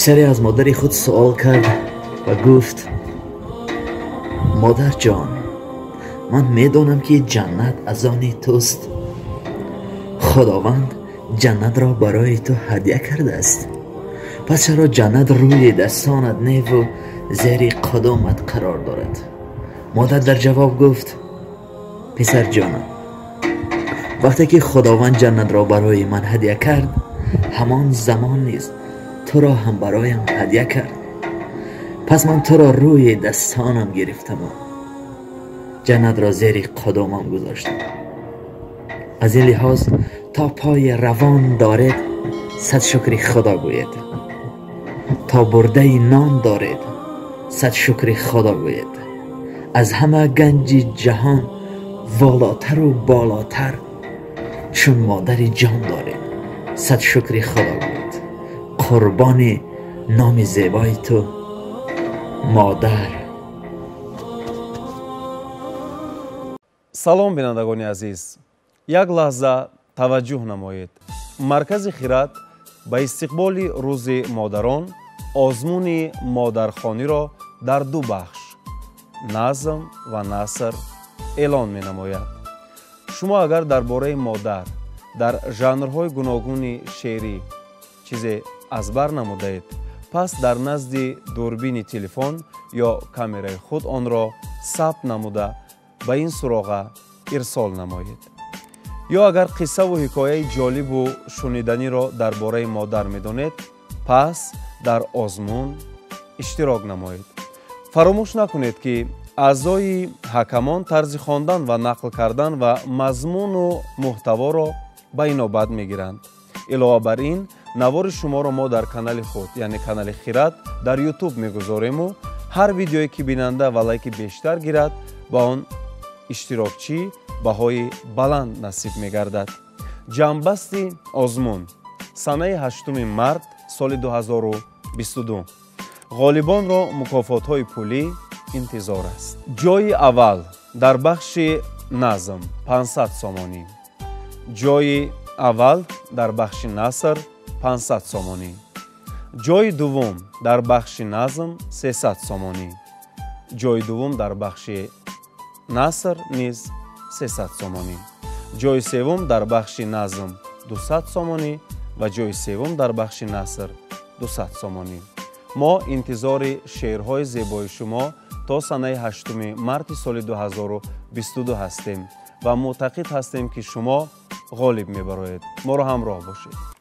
Писаре аз модари худ суол кард ва гуфт: модарҷон, ман медонам, ки ҷаннат аз они туст. Худованд ҷаннатро барои ту ҳадя кардааст. Пас чаро ҷаннат рӯи дастонат неву зери қадомат қарор дорад? Модар дар ҷавоб гуфт: писарҷонам, вақте ки Худованд ҷаннатро барои ман ҳадя кард, ҳамон замон низ туро ҳам бароям ҳадя кард. Пас ман туро рӯи дастонам гирифтаму ҷаннатро зери қадомам гузоштам. Аз ин лиҳоз то пои равон доред, сад шукри Худо гӯед. То бурдаи нон доред, сад шукри Худо гӯед. Аз ҳама ганҷи ҷаҳон волотару болотар чун модари ҷон доред, сад шукри Худо гӯед. Қурбони номи зебои ту, модар. Салом, бинандагони азиз, як лаҳза таваҷҷӯҳ намоед. Маркази Хират ба истиқболи Рӯзи модарон озмуни модархониро дар ду бахш, назм ва наср, эълон менамояд. Шумо агар дар бораи модар дар жанрҳои гуногуни шеърӣ чизе аз бар намудаед, пас дар назди дурбини телефон ё камераи худ онро сабт намуда ба ин суроға ирсол намоед. Ё агар қиссаву ҳикояи ҷолибу шуниданиро дар бораи модар медонед, пас дар озмун иштирок намоед. Фаромӯш накунед, ки аъзои ҳакамон тарзи хондан ва нақл кардан ва мазмуну муҳтаворо ба инобат мегиранд. Илова бар ин, навори шуморо мо дар канали худ, яъне канали Хират дар Ютуб мегузорему ҳар видеое ки бинанда ва лайки бештар гирад, ба он иштирокчӣ баҳои баланд насиб мегардад. Ҷамъбасти озмун санаи 8 март соли 2022. Ғолибонро мукофотҳои пулӣ интизор аст. Ҷойи аввал дар бахши назм 500 сомонӣ, ҷойи аввал дар бахши наср 500 сомонӣ, ҷойи дуввум дар бахши назм 300 сомонӣ, ҷойи дуввум дар бахши наср низ 300 сомонӣ, ҷойи севум дар бахши назм 200 сомонӣ ва ҷойи севум дар бахши наср 200 сомонӣ. Мо интизори шеърҳои зебои шумо то санаи 8 марти соли 2022 ҳастем ва мӯътақид ҳастем, ки шумо ғолиб мебароед. Моро ҳамроҳ бошед.